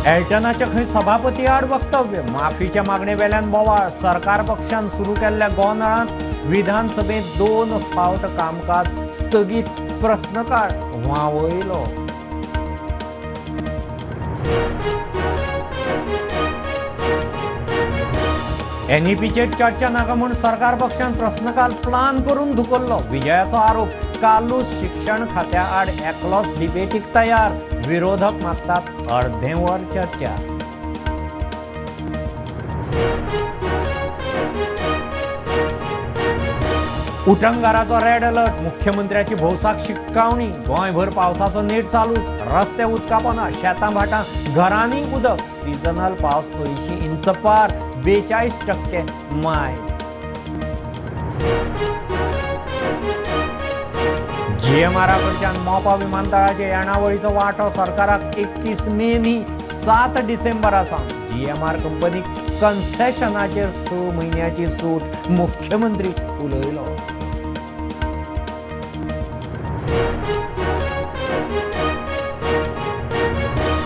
एल्टनाचें खंय सभापती आड वक्तव्य, माफीच्या मागणे वेल्यान बोवाळ. सरकार पक्षान सुरू केल्ल्या गोंदळांत विधानसभेंत 2 फावट कामकाज स्थगीत, प्रस्नकाळ व्हांवयलो. एनईपीचेर चर्चा नाका म्हूण सरकार पक्षान प्रस्नकाल प्लान करून धुकल्लो. विजयाचो आरोप, कालूच शिक्षण खात्या आड एकलोच डिबेटीक तयार. विरोधक मागतात अर्धें वर चर्चा. उटंगाराचो रेड अलर्ट, मुख्यमंत्र्याची भौसाक शिटकावणी. गोंयभर पावसाचो नेट चालूच, रस्ते उदका पोंदा, शेतां भाटां घरांनी उदक. सिजनल पावस 80 इंच पार, 42% मायज. जीएमआरा कडच्यान मोपा विमानतळाचे येणावळीचो वांटो सरकाराक 31 मे न्ही 7 डिसेंबरा सावन. जीएमआर कंपनीक कन्सेशनाचेर 6 म्हयन्याची सूट, मुख्यमंत्री उलयलो.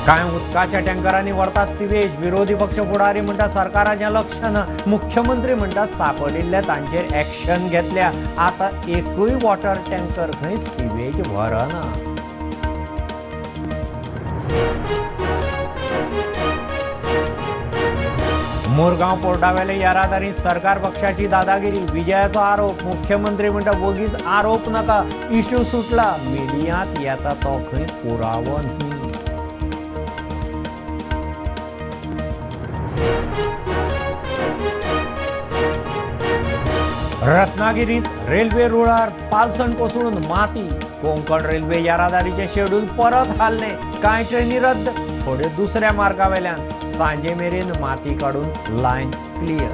कांय उदकाच्या टँकरांनी व्हरतात सिवेज. विरोधी पक्ष फुडारी म्हणटा सरकाराचें लक्ष ना. मुख्यमंत्री म्हणटा सापडिल्ल्या तांचेर एक्शन घेतल्या, आतां एकूय वॉटर टँकर खंय सिवेज व्हरना. मुरगांव पोर्टावेले येरादारी सरकार पक्षाची दादागिरी, विजयाचो आरोप. मुख्यमंत्री म्हणटा वगीच आरोप नाका, इश्यू सुटला, मिडियांत येता तो खंय पुरावो न्ही. रत्नागिरीत रेल्वे रुळार पालसण कोसळून माती. कोंकण रेल्वे येरादारीचें शेड्यूल परत हाल्लें, कांय ट्रेनी रद्द, थोड्यो दुसऱ्या मार्गावेल्यान. सांजे मेरेन माती काडून लायन क्लियर.